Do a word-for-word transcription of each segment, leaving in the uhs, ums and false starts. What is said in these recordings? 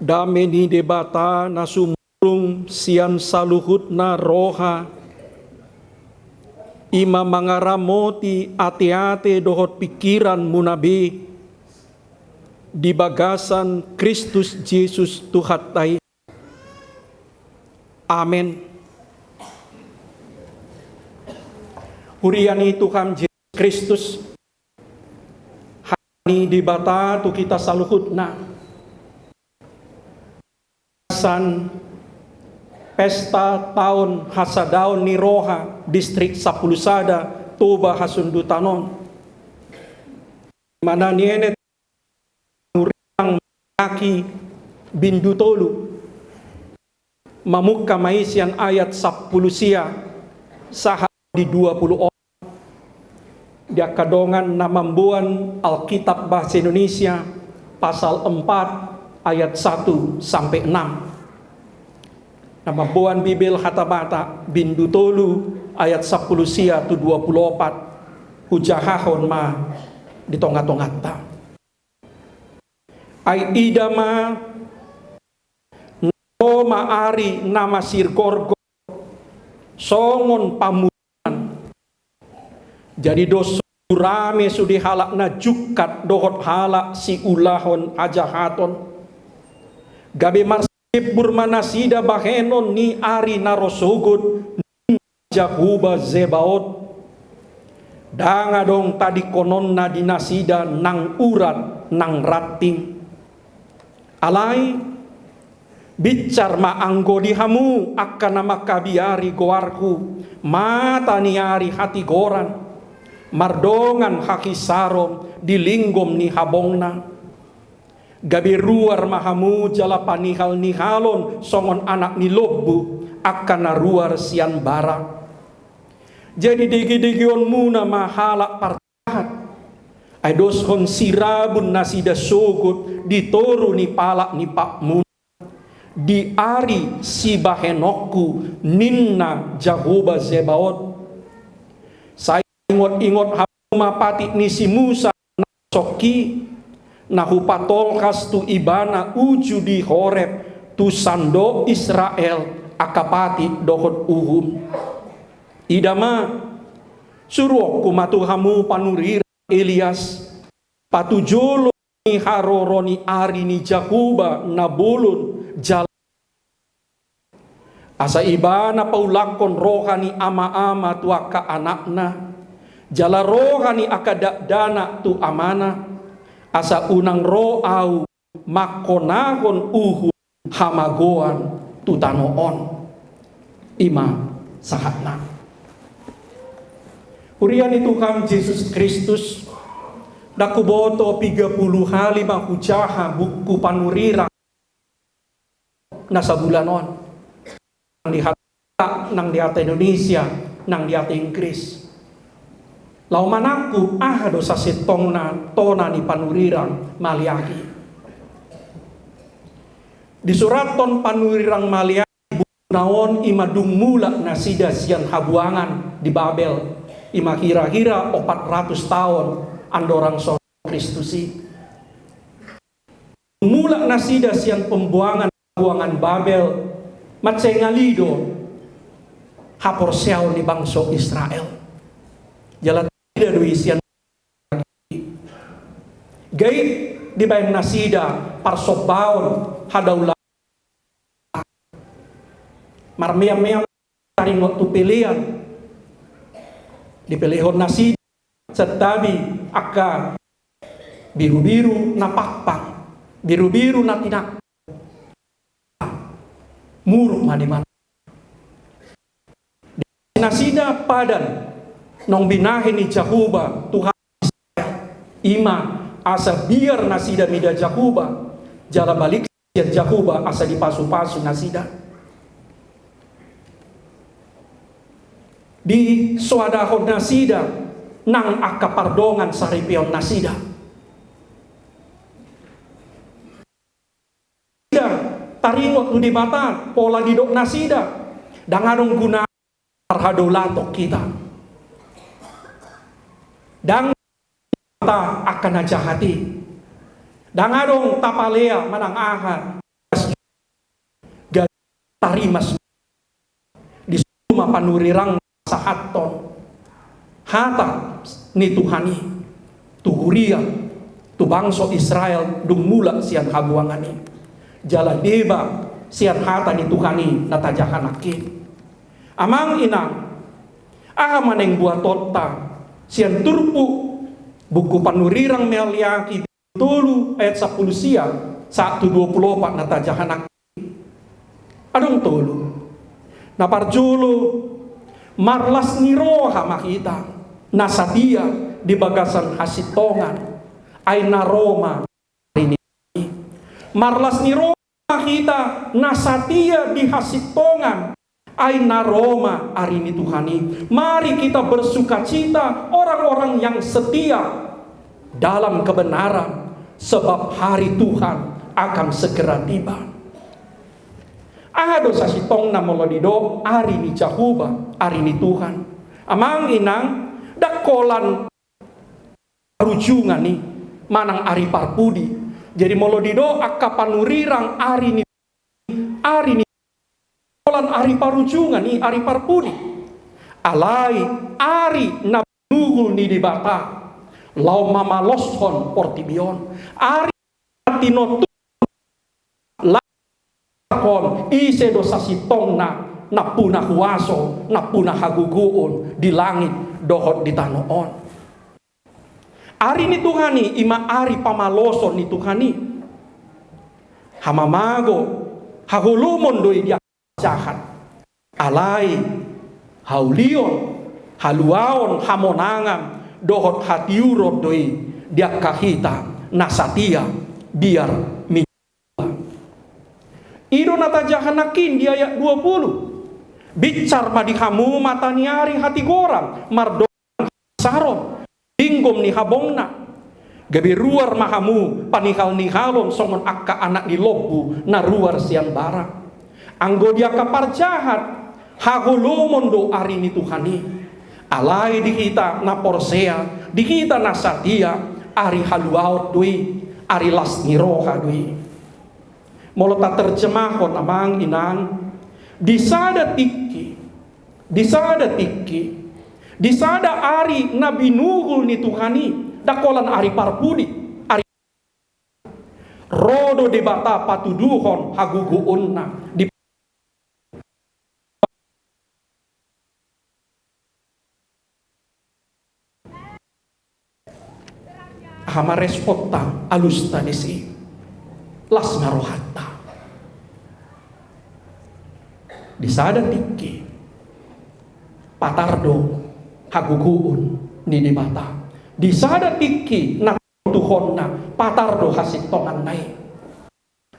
Dame ni Debata na sumurung sian saluhutna roha, i ma mangaramoti ateate dohot pingkiranmuna be di bagasan Kristus Jesus Tuhanta i. Amen. Huria ni Tuhan Jesus Kristus, hata ni Debata tu hita saluhutna. San pesta taon hasadaon ni roha distrik sampulu sada Toba Hasundutan on. Mana nienet Panurilang Maliaki bindu tolu. Mamungka ma i sian ayat sampulu sia sahat di dua pulu opat. Di angka dongan na mamboan Alkitab bahasa Indonesia pasal empat ayat satu sampai enam. Na mamboan Bibel Hata Batak bindu tolu ayat sampulu sia tu dua pulu opat. Hujahahon ma di tonga-tonganta. Ai ida ma, ro ma ari na masirgorgor songon pamuduan. Jadi dos rame sude halak na jungkat dohot halak siulahon hajahaton. Gabe marsibur ma nasida bahenon ni ari na ro sogot, ninna Jahowa Zebaot. Ndang adong tadingkononna di nasida nang urat nang ranting. Alai binsar ma anggo di hamu angka na mangkabiari goarhu, mata ni ari hatigoran, mardongan hahinsaron di linggom ni habongna. Gabe ruar ma hamu jala panihal-nihalon songon anak ni lombu angka na ruar sian bara. Jadi dege-degeonmuna ma halak parjahat. Ai doshon sirabun nasida sogot di toru ni palak ni patmuna di ari sibahenonku, ninna Jahowa Zebaot. Sai ingot-ingot hamu ma patik ni si Musa na songki, na hupatolhas tu ibana uju di Horeb tu sandok Israel angka patik dohot uhum. Ida ma, suruonku ma tu hamu panurirang Elias, patujolo ni haroro ni ari ni Jahowa na bolon jala, asa ibana paulakhon roha ni ama-ama tu angka anakna, jala roha ni angka dakdanak tu amana, asa unang ro ahu mangkonahon uhum hamagoan tu tano on. I ma sahatna. Huria ni Tuhan Jesus Kristus, ndang huboto piga pulu hali ma hujaha buku panurirang na sabulan on. Nang di hata, nang di hata Indonesia, nang di hata Inggris. Laho manangkup aha do sasintongna tona ni panurirang Maliaki. Disurathon panurirang Maliaki bukuna on i ma dung mulak nasida sian habuangan di Babel, i ma hira-hira opat ratus taon andorang so Kristus i. Mulak nasida sian pembuangan, buangan Babel, mansai ngali do haporseaon ni bangso Israel. Jala tarida do i sian, gabe dibaen nasida parsombaon hadaulaton. Marmeam-meam taringot tu pelean. Dipelehon nasida santabi angka birubiru na pangpang, birubiru na tinangkap. Muruk ma di mata nasida padan naung binahen ni Jahowa Tuhan Israel. I ma asa biar nasida mida Jahowa, jala balik sian Jahowa asa dipasu-pasu nasida. Disoadahon nasida nang angka pardongan saripeon nasida. Taringot tu Debata, pola didok nasida, ndang adong guna parhadaulaton hita. Ndang ta angka na jahat i. Ndang adong tapalea manang aha. tarimas. Disi ma panurirang pasahathon hata ni Tuhan i tu huria, tu bangso Israel dung mulak sian habuangan i. Jala deba sian hata ni Tuhan i na tajaha nangkin. Amang inang, aha ma naeng buatonta sian turpuk buku panurirang Maleaki tolu ayat sampulu sia sahat tu dua pulu opat na tajaha nangkin? Adong tolu. Na parjolo, marlas ni roha ma hita na satia di bagasan hasintongan, ai na ro ma ari ni Tuhan i. Marlas ni roha ma hita na satia di hasintongan, ai na ro ma ari ni Tuhan i. Mari kita bersukacita, orang-orang yang setia dalam kebenaran, sebab hari Tuhan akan segera tiba. Aha do sasintongna molo didok ari ni Jahowa, ari ni Tuhan? Amang inang, ndang holan parujungan i manang ari parpudi. Jadi molo didok angka panurirang ari ni, ari ni, holan ari parujungan i, ari parpudi. Alai ari na binugul ni Debata laho mamaloshon portibi on. Ari na tinontushon, laho manjangkon ise do sasintongna nampuna huaso, nampuna hagogoon di langit dohot di tano on. Ari ni Tuhan i ima ari pamaloshon ni Tuhan i. Hamamago, haholomon do i di angka jahat. Alai haulion, haluaon, hamonangan dohot hatiuron do i di angka hita na satia biar mi I do na tajaha nangkin di ayat dua pulu. Binsar ma di hamu mata ni ari hatigoran, mardongan hasaron, linggom ni habongna. Gabe ruar ma hamu panihal-nihalon songon angka anak ni lombu na ruar sian bara. Anggo di angka parjahat, haholomon do ari ni Tuhan i. Alai di hita na porsea, di hita na satia, ari haluaon do i, ari las ni roha do i. Molo taterjemahon amang inang, di sada tingki, di sada tingki, di sada ari na binuhul ni Tuhan i, ndang holan ari parpudi, ari ro do Debata patuduhon hagogoonna di Aha ma responta, alusta disi? Las ma rohanta. Di sada tingki patar do hagogoon ni Debata. Di sada tingki na tuhonna patar do hasintonganna i.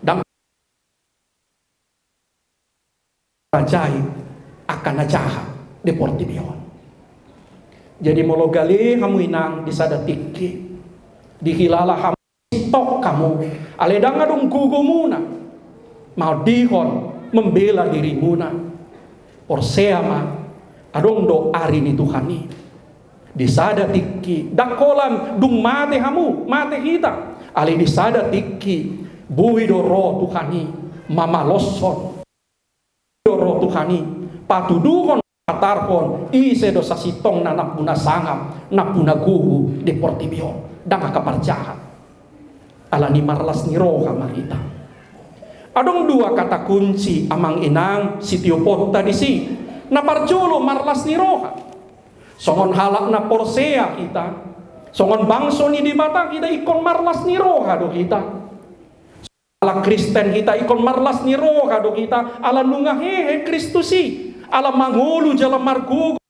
Ndang rajai angka na jahat di portibi on. Jadi molo gale hamu inang di sada tingki, dihilala hamu sintong hamu, alai ndang adong gogomuna maondihon membela dirimuna. Porsea ma, adong do ari ni Tuhan i. Di sada tingki, ndang holan dung mate hamu, mate hita. Alai di sada tingki, boi do ro Tuhan i mamaloshon. Do ro Tuhan i patuduhon, patarhon ise do sasintongna nampuna sangap, nampuna gogo di portibi on. Ndang angka parjahat. Alani marlas ni roha ma hita. Adong dua kata kunci amang inang sitioponta disi. Na parjolo marlas ni roha. Songon halak na porsea hita, songon bangso ni Debata hita ingkon marlas ni roha do hita. Halak Kristen hita ingkon marlas ni roha do hita, ala nunga hehe Kristus i, ala mangolu jala margogo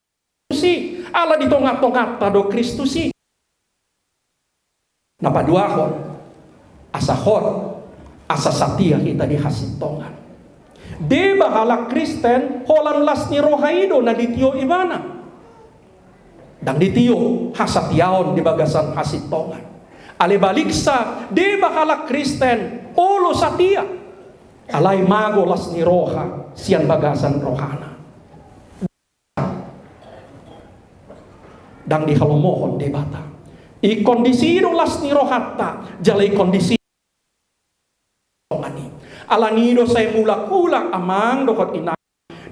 Kristus i, ala di tonga-tonganta do Kristus i. Na paduahon, asa hot, asa satia hita di hasintongan. Deba halak Kristen, holan las ni roha i do na ditio ibana. Ndang ditio hasatiaon di bagasan hasintongan. Alai baliksa, deba halak Kristen, olo satia. Alai mago las ni roha sian bagasan rohana. Ndang dihalomohon Debata. Ingkon disi do las ni rohanta, jala ingkon disi tongan i. Alani do sai mulak-ulak amang dohot inang,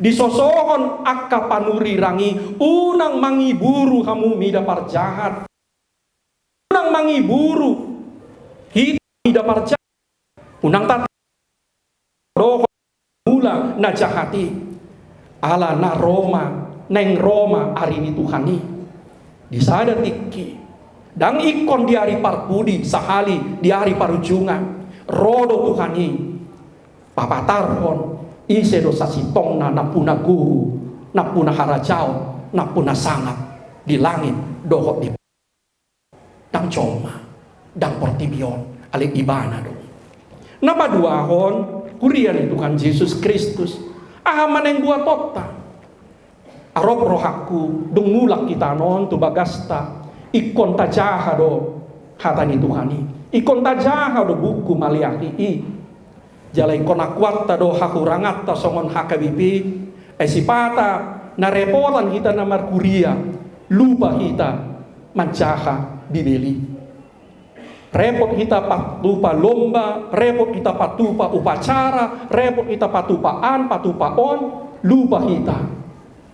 disosohon angka panurirang i, unang mangiburu hamu mida parjahat. Unang mangiburu hita mida parjahat. Unang tata dohot mula na jahat i. Ala na ro ma, naeng ro ma ari ni Tuhan i. Di sada tingki, ndang ingkon di ari parpudi, sahali di ari parujungan, ro do Tuhan i. Papatarhon ise do sasintongna nampuna gogo, nampuna harajaon, nampuna sangap di langit dohot di ndang jolma, ndang portibi on, alai Ibana do. Na paduahon, huria ni Tuhan Jesus Kristus, aha ma naeng buatonta? Arop rohangku, dung mulak hita on tu bagasta, ingkon tajaha do hata ni Tuhan i, ingkon tajaha do buku Maleaki i. Jala ingkon akuanta do hahuranganta songon H K B P, ai sipata na repotan hita na marhuria, lupa hita manjaha Bibel i. Repot hita patupa lomba, repot hita patupa upacara, repot hita patupa an, patupa on, lupa hita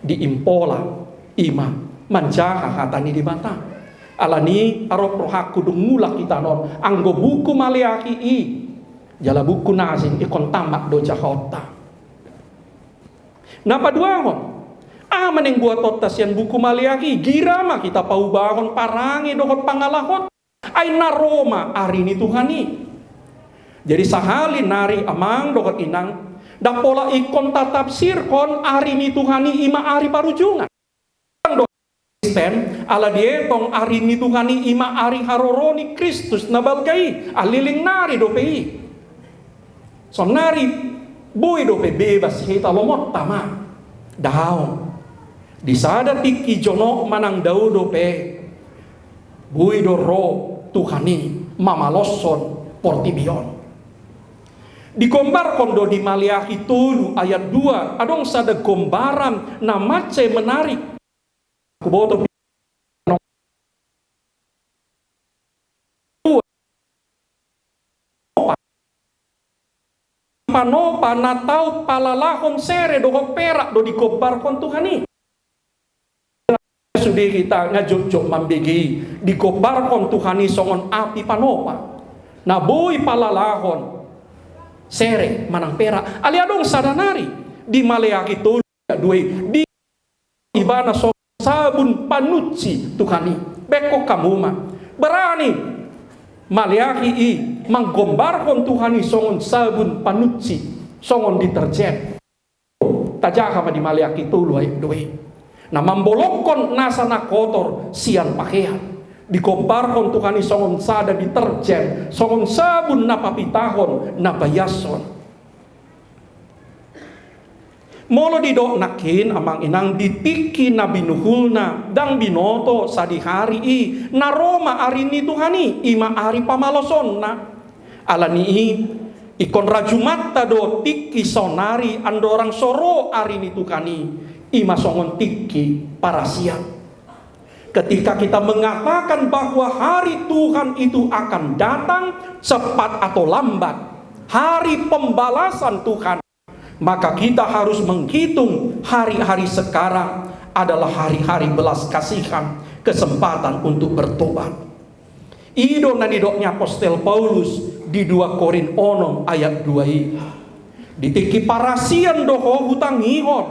di impola, i ma manjaha hata ni Debata. Alani arop rohangku dung mulak hita on, anggo buku Maleaki i, jala buku na asing, ingkon tamat do jahaonta. Na paduahon, aha ma naeng buatonta sian buku Maleaki i? Gira ma hita paubahon parange dohot pangalahon, ai na ro ma ari ni Tuhan i. Jadi sahali nari amang dohot inang, ndang pola ingkon tatafsirhon ari ni Tuhan i i ma ari parujungan. Kristen, ala dietong ari ni Tuhan i i ma ari haroro ni Kristus na balga i, alileng nari dope i. Saonari boi dope bebas hita, lomonta ma? Daong. Di sada tingki jonok manang dao dope, boi do ro Tuhan i mamaloshon portibi on. Digombarhon do di Maleaki tolu ayat dua, adong sada gombaran na mansai menarik. Huboto panopa na tau palalahon sere dohot perak do digombarhon Tuhan i. Sude hita nga jotjot mambege i, digombarhon Tuhan i songon api panopa na boi palalahon sere manang perak. Alai adong sada nari di Maleaki tolu dua i, di Ibana songon sabun panuci Tuhan i. Bengkok hamu ma. Berani Maleaki i manggombarhon Tuhan i songon sabun panuci, songon deterjen. Tajaha ma di Maleaki tolu ayat dua i. Na mambolongkon nasa na kotor sian pahean. Digombarhon Tuhan i songon sada deterjen, songon sabun na papitahon, na paiashon. Molo didok nangkin amang inang, di tingki na binuhulna ndang binoto sadihari i, na ro ma ari ni Tuhan i, i ma ari pamalosonna. Alani i, ingkon rajumanta do tingki saonari andorang so ro ari ni Tuhan i, i ma songon tingki parasian. Ketika kita mengatakan bahwa hari Tuhan itu akan datang cepat atau lambat, hari pembalasan Tuhan, maka kita harus menghitung hari-hari sekarang adalah hari-hari belas kasihan, kesempatan untuk bertobat. I do na nidok ni apostel Paulus di dua Korin onom ayat dua i. Di tingki parasian do ho hutangihon,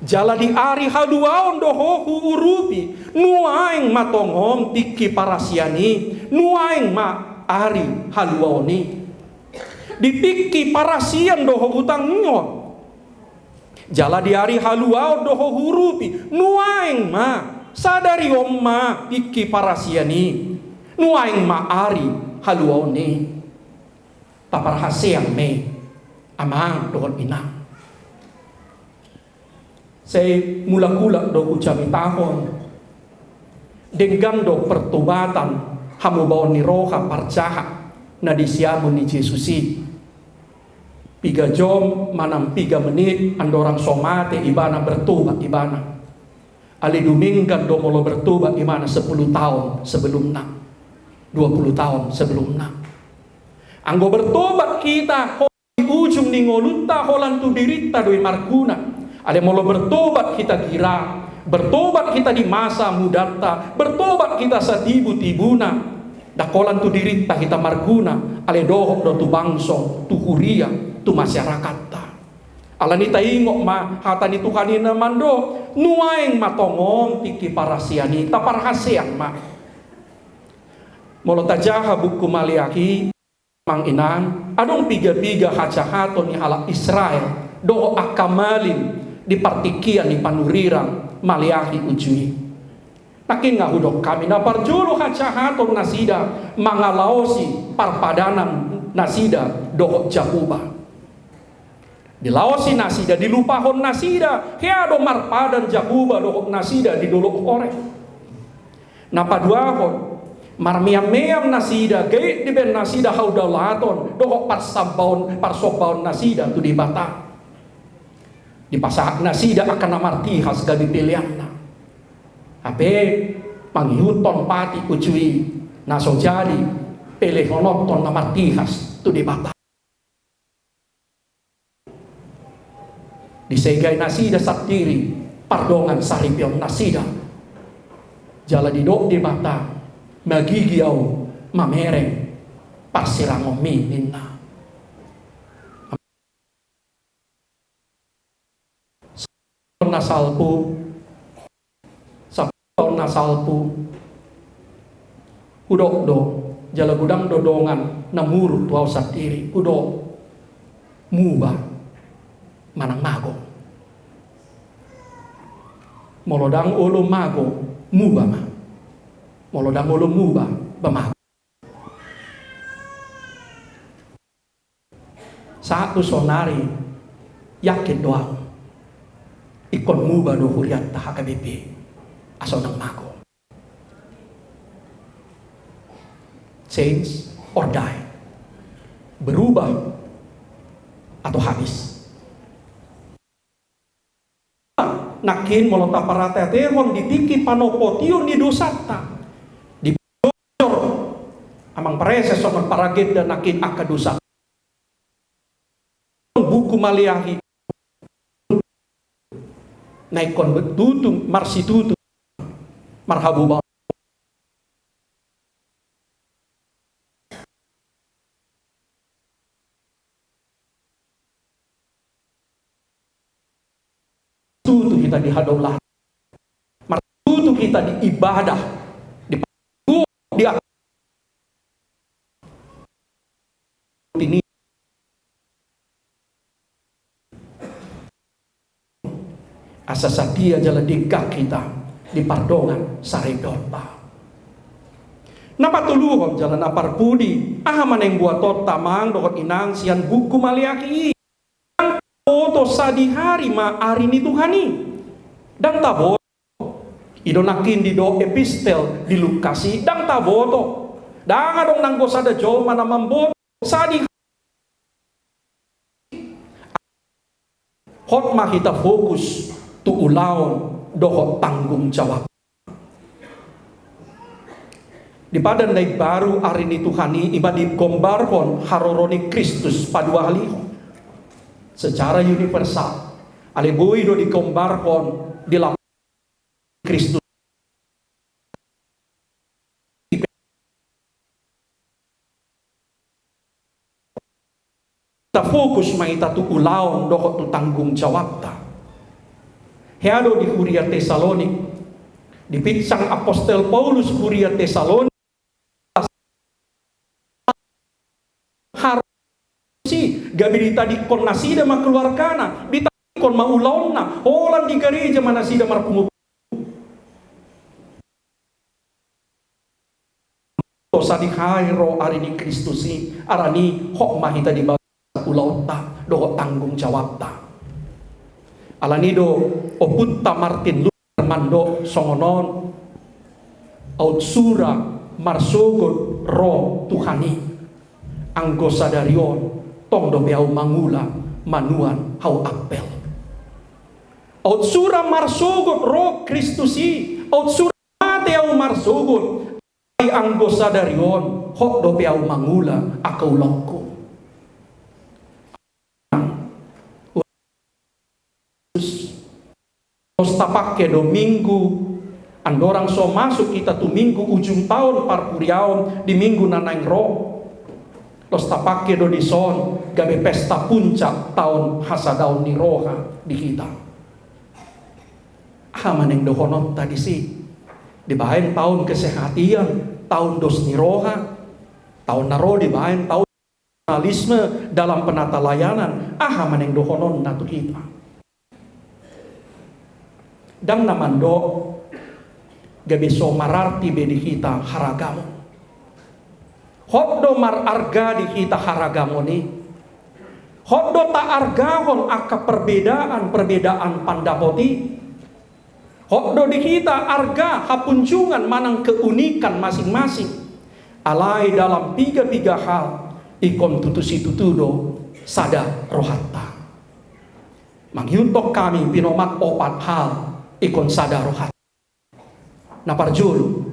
jala di ari haluaon do ho huurupi. Nuaeng ma tongon tingki parasian i, nuaeng ma ari haluaon i. Di tingki parasian do ho hutangihon, jala di ari haluaon do ho huurupi. Nuaeng ma, sadari on ma tingki parasian i, nuaeng ma ari haluaon i. Taparhaseang ma i amang dohot inang. Sai mulak-ulak do hujamitahon, denggan do pertobatan hamubaon ni roha parjahat na disiamun ni Jesus i. Piga jom manang piga menit andorang so mate ibana, bertobat ibana. Alai dumenggan do molo bertobat ibana sepuluh taon sebelumna, dua puluh taon sebelumna. Anggo bertobat hita ujung ni ngolunta, holan tu dirinta do i marguna. Alai molo bertobat hita gira, bertobat hita di masa mudanta, bertobat hita satibu-tibuna, ndang holan tu dirinta hita marguna, alai dohot do tu bangso, tu huria, tu masyarakatta. Alani i taingot ma hata ni Tuhan i na mandok, nuaeng ma tongon tingki parasian i, taparhaseang ma. Molo tajaha buku Maleakhi, amang inang, adong piga-piga hajahaton ni halak Israel dohot angka malim di partingkian ni panurirang Maleakhi uju i. Nangkin nga hudok hami, na parjolo hajahaton nasida mangalaosi parpadanan nasida dohot Jahowa. Dilaosi nasida, dilupahon nasida, hea do marpadan Jahowa dohot nasida di dolok Horeb. Na paduahon, marmeam-meam nasida, gabe dibaen nasida hadaulaton dohot parsombaon, parsombaon nasida tu Debata. Dipasahat nasida angka na martihas gabe peleanna. Hape mangihuthon pati uju i, na so jadi pelehononhon na martihas tu Debata. Disegai nasida sandiri pardongan saripeon nasida. Jala didok Debata, magigi au mamereng parsirangonmi, ninna. Na salpu, sampulu taon na salpu, hudok do, jala godang do dongan na muruk tu au sandiri, hudok, muba manang mago. Molo ndang olo mago, muba ma. Molo ndang olo muba, ba mago. Sahat tu saonari, yakin do au, ingkon muba do hurianta H K B P, asa unang mago. Change or die. Berubah atau habis. Nangkin molo taparateatehon di tingki panopotion ni dosanta, dipojor amang praeses songon paragenda nangkin angka dosa. Buku Maleakhi na ingkon tutu marsitutu marhabubaon. Tutu hita di hadaulaton, martutu hita di ibadah, di, di ini. Asa satia jala denggan hita di pardongan saripeonta. Na patoluhon jala na parpudi, aha ma naeng buatonta amang dohot inang sian buku Maleakhi i? Ndang taboto sadihari ma ari ni Tuhan i. Ndang taboto. I do nangkin didok epistel di Lukas i, ndang taboto. Ndang adong nanggo sada jolma na mamboto sadihari. Hot ma hita fokus tu ulaon dohot tanggung jawab. Di Padan na Imbaru, ari ni Tuhan i, i ma digombarhon haroro ni Kristus paduahalihon secara universal. Alai boi do digombarhon di lapangan Kristus. Tafokus ma hita tu ulaon dohot tu tanggung jawabta. Hea do di huria Tesalonik, dipinsang apostel Paulus huria Tesalonik, harus i, gabe ditadingkon nasida ma keluargana, ditadingkon ma ulaonna, holan di gareja ma nasida marpungu. Sadihari ro ari ni Kristus i, arani hot ma hita di bagasan ulaonta dohot tanggung jawabta. Alani do ompunta Martin Luther mandok songon on, aut sura marsogot ro Tuhan i, anggo sadari on tong dope au mangula manuan hau apel. Aut sura marsogot ro Kristus i, aut sura mate au marsogot, ai anggo sadari on hot dope au mangula angka ulaonku. Los tapangke do minggu, andorang so masuk hita tu minggu ujung taon parhuriaon di minggu na naeng ro. Los tapangke do dison gabe pesta puncak taon hasadaon ni roha di hita. Aha ma naeng dohononta disi? Dibaen taon kesehatian, taon dos ni roha, taon na ro dibaen taon nasionalisme dalam penata layanan. Aha ma naeng dohononna tu hita? Ndang na mandok gabe so mararti be di hita haragamon. Hot do mararga di hita haragamon i. Hot do taargahon angka perbedaan-perbedaan pandapot i. Hot do di hita arga hapunjungan manang keunikan masing-masing. Alai dalam piga-piga hal ingkon tutu situtu do sada rohanta. Mangihuthon hami pinomat opat hal ingkon sada rohanta. Na parjolo,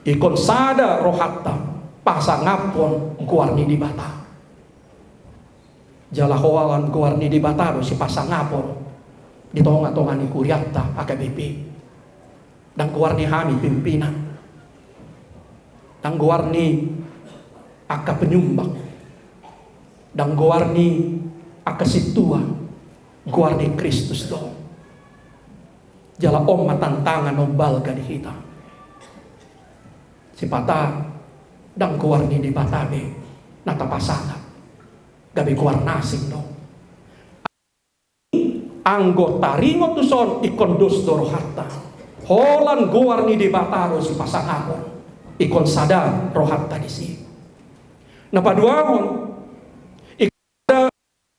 ingkon sada rohanta pasangaphon goar ni Debata. Jala holan goar ni Debata do sipasangapon di tonga-tonga ni hurianta H K B P. Ndang goar ni hami pimpinan, ndang goar ni angka penyumbang, ndang goar ni angka sintua, goar ni Kristus do. Jala on ma tantangan on balga di hita. Sipata ndang goar ni Debata be na tapasangap, gabe goar na asing do. Anggo taringot tuson ingkon dos do rohanta. Holan goar ni Debata do sipasangapon, ingkon sada rohanta disi. Na paduahon, ingkon sada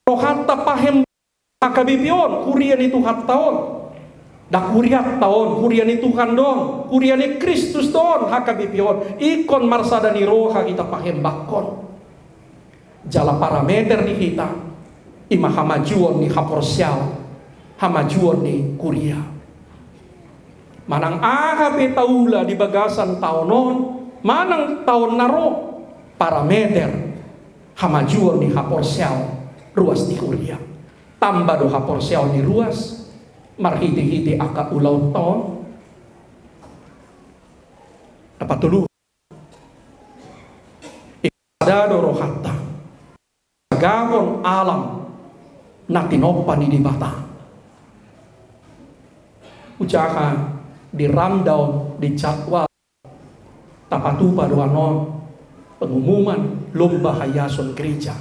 rohanta pahem H K B P on, huria ni Tuhanta on. Ndang hurianta on, huria ni Tuhan do on, huria ni Kristus do on, H K B P on. Ingkon marsada ni roha hita pahembangkon. Jala parameter ni hita, i ma hamajuon ni haporseaon, hamajuon ni huria. Manang aha pe taula di bagasan taon on, manang taon na ro, parameter hamajuon ni haporseaon ruas ni huria. Tamba do haporseaon ni ruas marhite-hite angka ulaonta on. Na patoluhon, sada do rohanta manjagahon alam na tinompa ni Debata. Hujaha di rundown, di jadwal, tapatupa do annon pengumuman lomba haiason gereja.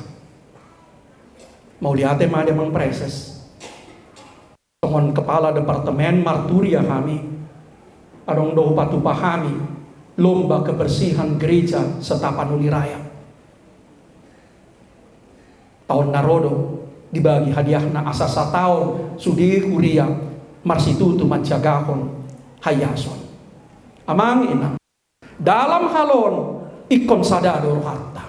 Mauliate ma di amang praeses. Songon kepala departemen marturia hami, adong do hupatupa hami lomba kebersihan gereja Setapanuli Raya. Taon na ro do dibagi hadiahna asa sataon sude huria marsitutu manjagahon haiason. Amang inang, dalam hal on ingkon sada do rohanta.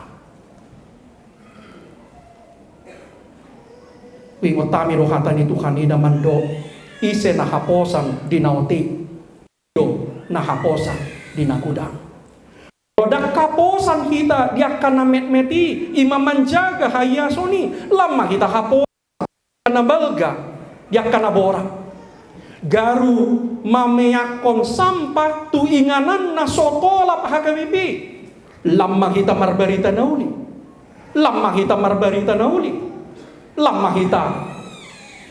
Huingot hami do hata ni Tuhan i na mandok, ise na haposan di na otik, do na haposan di na godang. Ndang haposan hita di angka na metmet i, i ma manjaga haiason i, lam ma hita haposan na balga di angka na borat. Garu mameakkon sampah tu inganan na so tolap H K B P. Lam ma hita marbarita na uli. Lam ma hita marbarita na uli. Lam ma hita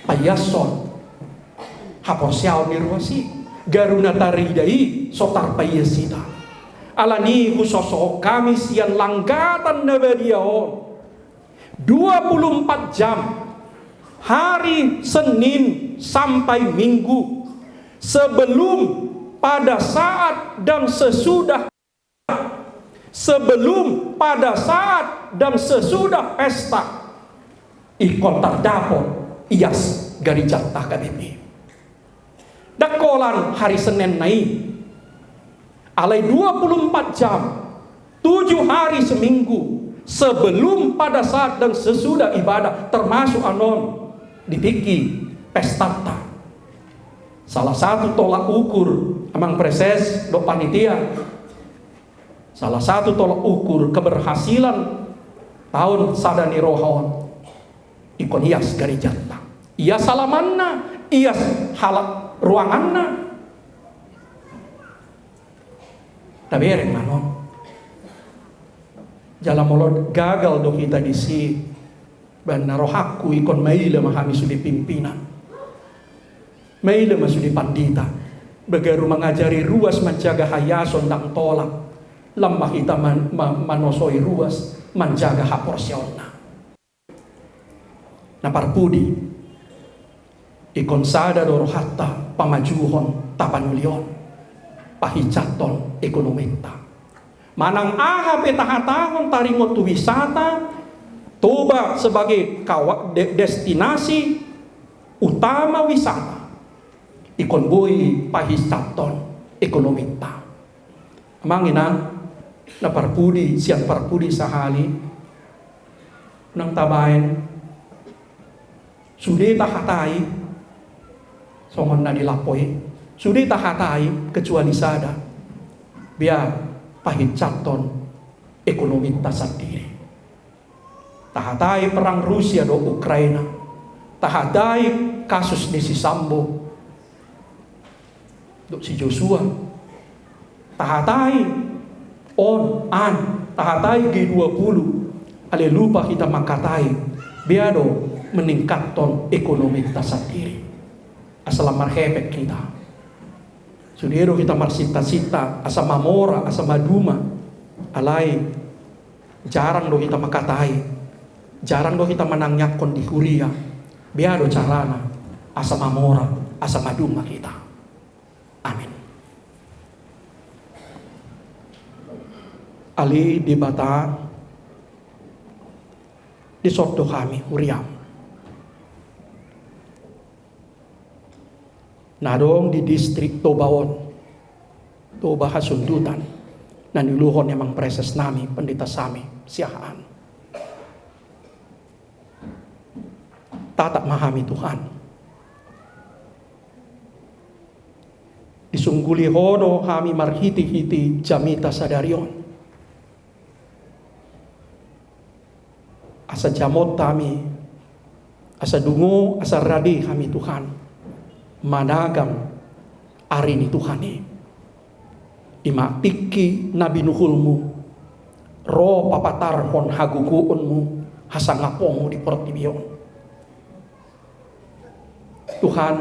paiashon haporseaon ni ruas i. Garu na tarida i so tarpaias hita. Alani i husosohon hami sian langgatan na badia on. Dua puluh empat jam, hari Senin sampai Minggu, sebelum, pada saat, dan sesudah, sebelum, pada saat, dan sesudah pesta, ingkon tardapot ias garejanta H K B P. Ndang holan hari Senin na i. Alai dua puluh empat jam, tujuh hari seminggu, sebelum, pada saat, dan sesudah ibadah, termasuk annon di tingki pestanta. Salah satu tolak ukur, amang praeses dohot panitia, salah satu tolak ukur keberhasilan taon sada ni roha on, ingkon ias garejanta. Ias halamanna, ias hala-, ruanganna. Tabereng ma non. Jala molo gagal do hita disi, baen na rohangku ingkon maila ma hami sude pimpinan. Maila ma sude pandita. Bagaru mangajari ruas manjaga haiason ndang tolap. Lam ma hita man-, ma-, manosoi ruas manjaga haporseaonna. Na parpudi, ingkon sada do rohanta pamajuhon tapanuli on, pahinsathon ekonominta. Manang aha pe tahatahon taringot tu wisata, Toba sebagai kawa-, de-, destinasi utama wisata, ingkon boi pahinsathon ekonominta. Amang inang, na parpudi sian parpudi sahali, unang tabaen sude tahatai, songon na di lapo i, sude tahatai kecuali sada, bia pahinsathon ekonominta sandiri. Tahatai perang Rusia dohot Ukraina. Tahatai kasus ni si Sambo dohot si Joshua. Tahatai on, an, tahatai G dua puluh. Alai lupa hita mangkatai, bia do meningkathon ekonominta sandiri. Asa lam marhepeng hita. Sude do hita marsintasinta asa mamora, asa maduma. Alai jarang do hita mangkatai, jarang do hita manangiangkon di huria. Bia do carana asa mamora, asa maduma hita. Amin. Ale Debata, dison do hami huriaM na adong di distrik Toba on, Toba Hasundutan, na niuluhon ni amang presesnami, Pendeta Sami Siahaan. Tatap ma hami Tuhan. Disungguli Ho do hami marhitehite jamita sadari on. Asa jamot hami, asa dungo, asa rade hami Tuhan, managam ari ni Tuhan i. I ma tingki na binuhulMu, ro papatarhon hagogoonMu, hasangaponMu di portibi on. Tuhan,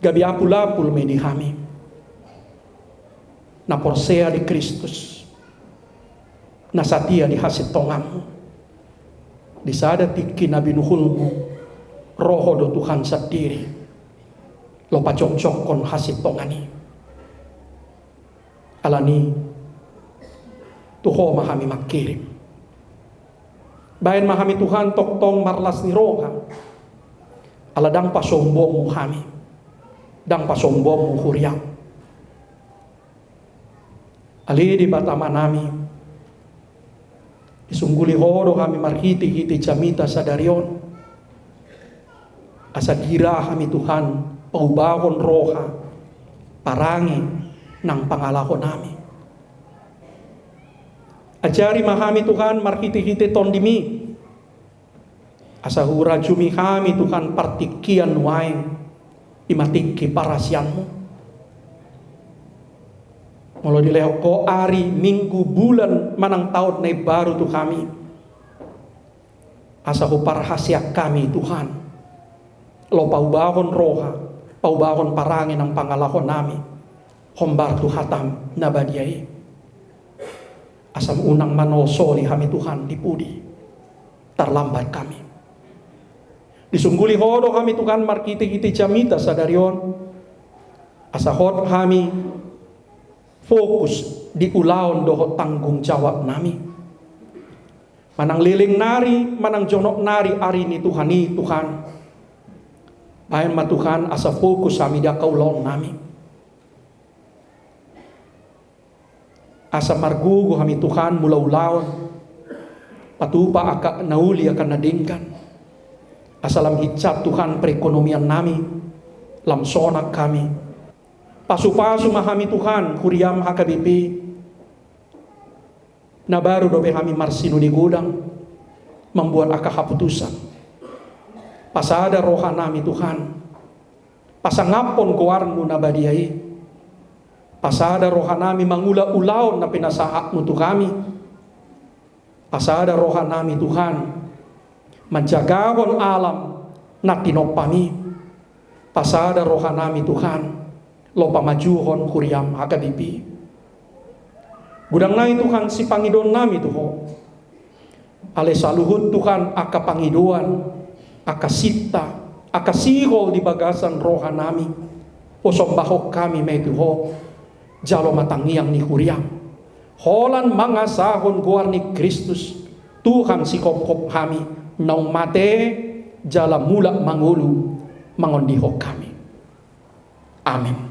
gabe apulapul ma i di hami na porsea di Kristus, na satia di hasintonganMu. Di sada tingki na binuhulMu, ro Ho do Tuhan sandiri, laho pajongjongkon hasintongan i. Alani i, tu Ho ma hami mangkirim. Baen ma hami Tuhan tongtong marlas ni roha. Ala ndang pasombongMu hami, ndang pasombongMu huriaM. Ale Debata Amanami, disungguli Ho do hami marhitehite jamita sadari on. Asa gira hami Tuhan, paubahon roha, parange nang pangalahonami. Ajari ma hami Tuhan marhitehite TondiMi. Asa hurajumi hami Tuhan partingkian nuaeng, i ma tingki parasianMu. Molo dilehon Ho ari, minggu, bulan, manang taon na imbaru tu hami, asa huparhaseang hami Tuhan, laho paubahon roha, paubahon parange nang pangalahonami, hombar tu hataM na badia i. Asa unang manosoli hami Tuhan di pudi, tarlambat hami. Disungguli Ho do hami Tuhan marhitehite jamita sadari on, asa hot hami fokus di ulaon dohot tanggung jawabnami. Manang leleng nari, manang jonok nari ari ni Tuhan i Tuhan. Baen ma Tuhan asa fokus hami di angka ulaonnami. Asa margogo hami Tuhan mangula ulaon, patupa angka na uli angka na denggan. Asa lam hinsat Tuhan perekonomiannami, lam sonang hami. Pasupasu ma hami Tuhan, huriaM H K B P. Na baru dope hami marsinode godang, mambuat angka haputusan. Pasada rohanami Tuhan, pasangaphon goarmu na badia i. Pasada rohanami mangula ulaon na pinasahatmu tu hami. Pasada rohanami Tuhan, manjagahon alam na tinompami. Pasada rohanami Tuhan, laho pamajuhon huriam H K B P. Godang nai Tuhan sipangidoannami tu Ho. Alai saluhut Tuhan angka pangidoan, angka sinta, angka sihol di bagasan rohanami, husombahon hami ma i tu Ho, jalo ma tangiang ni huriam. Holan mangasahon goar ni Kristus, Tuhan sihomhom hami, naung mate, jala mulak mangolu, mangondihon hami. Amen.